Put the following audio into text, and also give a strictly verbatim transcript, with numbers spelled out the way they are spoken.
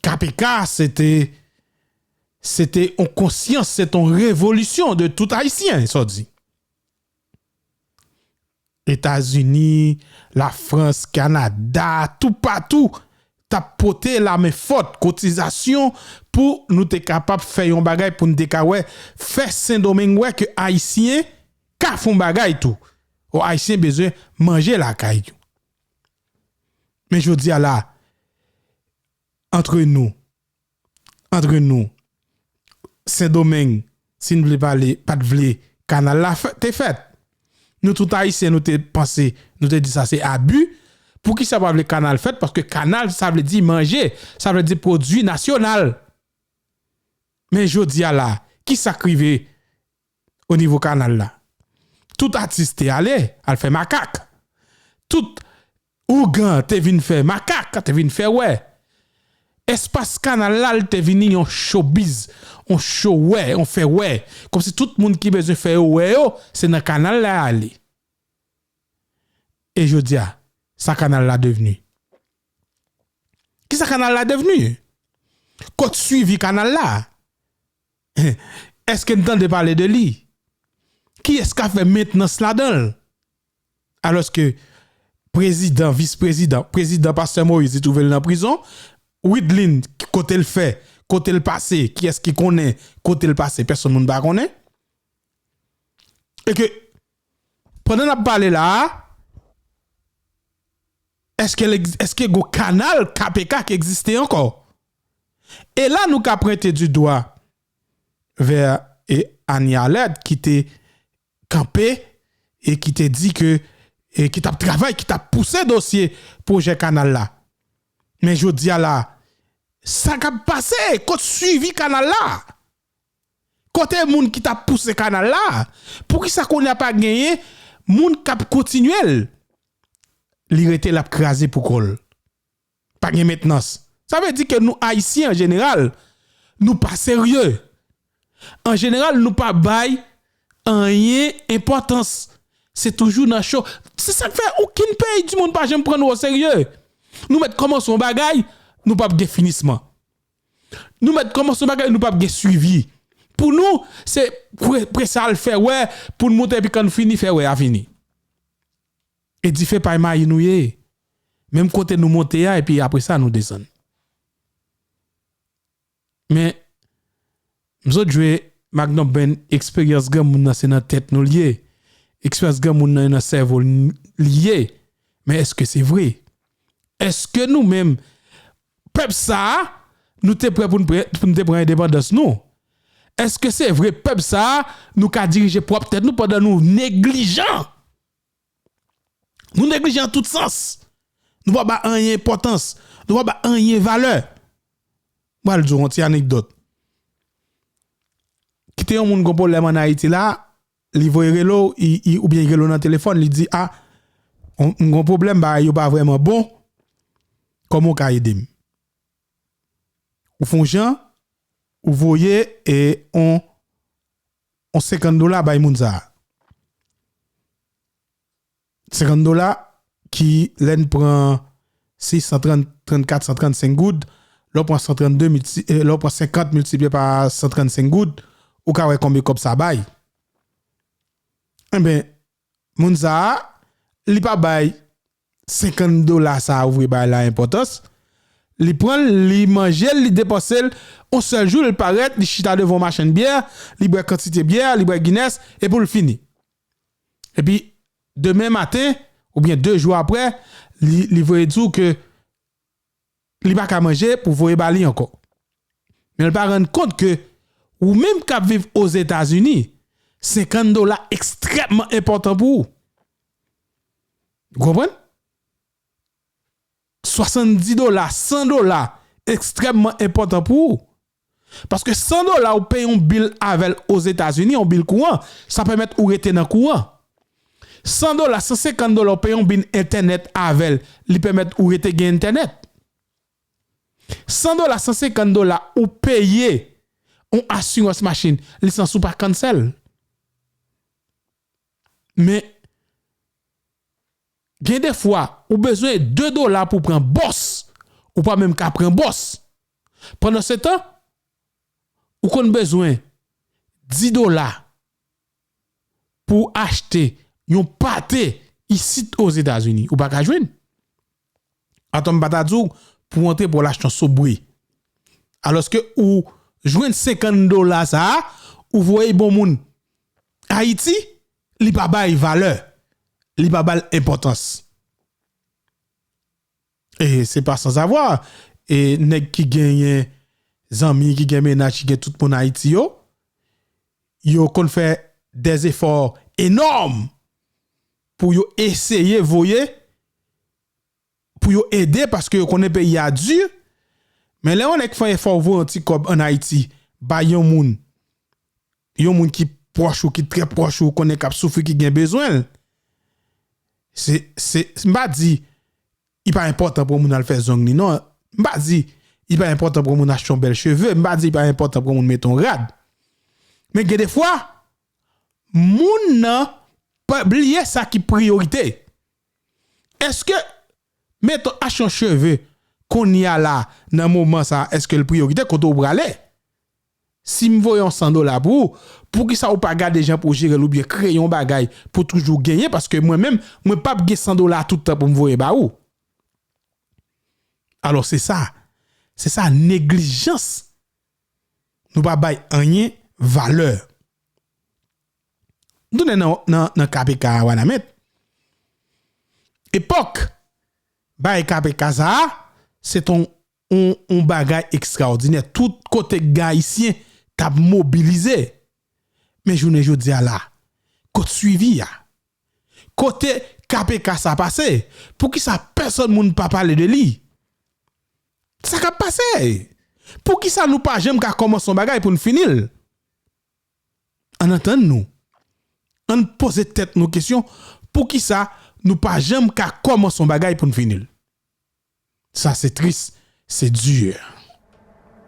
K P K, se te, se te yon konsyans, se te yon revolisyon de tout Ayisyen, sa w di. Etazini, Lafrans, Kanada, toupatou, t ap pote lamen fòt, kotizasyon pou nou te kapab fè yon bagay, pou nou te ka wè, fè Sendomeng wè ke Ayisyen ka fè yon bagay tou. O Ayisyen bezwen manje lakay yo. Men jodi a la, antre nou, antre nou, Sendomeng, si n vle pale, pa t vle kanal la fè- te fèt. Nou tout Ayisyen, nou te panse, nou te di sa se abi. Poukisa pa vle kanal fèt? Paske kanal, sa vle di manje, sa vle di pwodui nasyonal. Men jodi a la, ki sa k rive o nivo kanal la? Tout atis te ale, al fè makak. Tout ougan te vin fè makak, te vin fè wè. Espas kanal la, li te vini yon showbiz, yon show wè, yon fè wè. Kòmsi tout moun ki bezwen fè yo wè yo, se nan kanal la y ale. E jodi a, sa kanal la devni? Ki sa kanal la devni? Kot swivi kanal la? Èske n tande pale de li? Kiyès k ap fè mentnans ladan l? Alòske prezidan, vis prezidan, prezidan Pastè Moïse, li twouve l nan prizon. Widlin, kote l fè, kote l pase, kiyès ki konnen kote l pase, pèsonn moun pa konnen. E ke, pandan n ap pale la a, èske, èske gon kanal K P K ki egziste ankò? E la, nou ka pwente di dwa vè e Annie Alerte ki te kanpe e ki te di ke, e ki t ap travay, ki t ap pouse dosye pwojè kanal la. Men jodi a la, sa k ap pase? Kot swivi kanal la? Kote moun ki t ap pouse kanal la? Poukisa kounye a pa genyen moun k ap kontinye l? Li rete, l ap kraze pou kò l. Pa gen mentnans. Sa vle di ke nou Ayisyen an jeneral, nou pa serye. An jeneral, nou pa bay anyen enpòtans. Se toujou nan cho. Se sa k fè okenn peyi di mond pa janm pran nou o serye. Nou mèt kòmanse yon bagay, nou p ap gen finisman. Nou mèt kòmanse yon bagay, nou p ap gen swivi. Pou nou, se pre- prese al fè wè, pou n moute, epi kan n fini, fè wè a fini. E dife pay mayi nou ye. Menm kote nou monte a, epi apre sa, nou desann. Men, m sot jwe Magnum Band, eksperyans granmoun nan se nan tèt nou l ye. Eksperyans granmoun nan nan sèvo l ye. Men èske se vre? Èske nou menm, pèp sa a, nou te prè pou n pre- pou n te pran endepandans nou? Èske se vre pèp sa a, nou ka dirije pwòp tèt nou pandan nou neglijan? Nou neglijan an tout sans. Nou pa ba anyen enpòtans. Nou pa ba anyen valè. M pral di w yon ti anekdòt. Kite yon moun gon pwoblèm ann Ayiti la, li voye rele w, i- i- oubyen li rele w nan telefòn, li di, a, m gon pwoblèm, bagay yo pa vrèman bon, kòman w ka ede m? Ou fè yon jan, ou voye e on, on senkant dola bay moun sa a. Senkant dola ki, lè n pran, se san trant, trant kat, san trannsenk goud, lè w pran san trannde milti- eh, lè w pran senkant miltipliye pa san trannsenk goud, ou ka wè konbyen kòb sa bay. Enben, moun sa a, li pa bay senkant dola sa a ou voye bay la enpòtans. Li pran l, li manje l, li depanse l. On sèl jou, li parèt, li chita devan yon machann byè, li bwè kantite byè, li bwè Guinness, epi l fini. Epi, demen maten, oubyen de jou apre, li, li voye di w ke li pa ka manje pou voye ba li ankò. Men l pa rann kont ke ou menm k ap viv Ozetazini, senkant dola ekstrèmman enpòtan pou ou. Ou konprann? Swasanndis dola, san dola, ekstrèmman enpòtan pou ou. Paske san dola ou peye yon bil avè l Ozetazini, yon bil kouran, sa pèmèt ou rete nan kouran. San dola, san senkant dola ou peye yon bil entènèt avè l, li pèmèt ou rete gen entènèt. San dola, san senkant dola ou peye yon asirans machin, lisans ou pa cancel. Men, gen de fwa, ou bezwen de dola pou pran bòs, ou pa menm ka pran bòs. Pandan se tan, ou konn bezwen dis dola pou achte yon pate isit Ozetazini, ou pa ka jwenn. Atò m pa ta di w pou w antre pou w al achte yon Subway. Alòske ou jwenn senkant dola sa a, ou voye bon moun Ayiti, li pa bay valè, li pa ba l enpòtans. E se pa san savwa, e nèg ki genyen zanmi, ki gen mennaj, ki gen tout moun Ayiti yo, yo konn fè des efforts énormes pou yo eseye voye, pou yo ede, paske yo konnen peyi a di. Men lè yon nèg fè efò voye yon ti kòb ann Ayiti bay yon moun, yon moun ki pwòch ou, ki trè pwòch ou, konnen k ap soufri, ki gen bezwen l. Se, se, m pa di li pa enpòtan pou yon moun al fè zong li, non. M pa di li pa enpòtan pou yon moun achte yon bèl cheve, m pa di li pa enpòtan pou yon moun mete yon rad. Men gen de fwa, moun nan pa bliye sa ki priyorite. Èske, meton, achte yon cheve kounye a la, nan moman sa, èske l priyorite kote w prale? Si m voye yon san dola pou ou, poukisa ou pa gade jan pou w jere l oubyen kreye yon bagay pou toujou genyen? Paske mwen menm, mwen p ap gen san dola tout tan pou m voye ba ou. Alò, se sa. Se sa, neglijans. Nou pa bay anyen valè. M tounen nan, nan, nan K P K a, Wanament. Epòk bay K P K sa a, se t on, on, on bagay ekstraòdinè. Tout kote gen Ayisyen t ap mobilize. Men jounen jodi a la, kot swivi a? Kote K P K sa pase? Poukisa pèsonn moun pa pale de li? Sa k ap pase? Poukisa nou pa janm ka kòmanse yon bagay pou n fini l? Ann antann nou. Ann poze tèt nou kesyon, poukisa nou pa janm ka kòmanse yon bagay pou n fini l? Sa se tris, se di.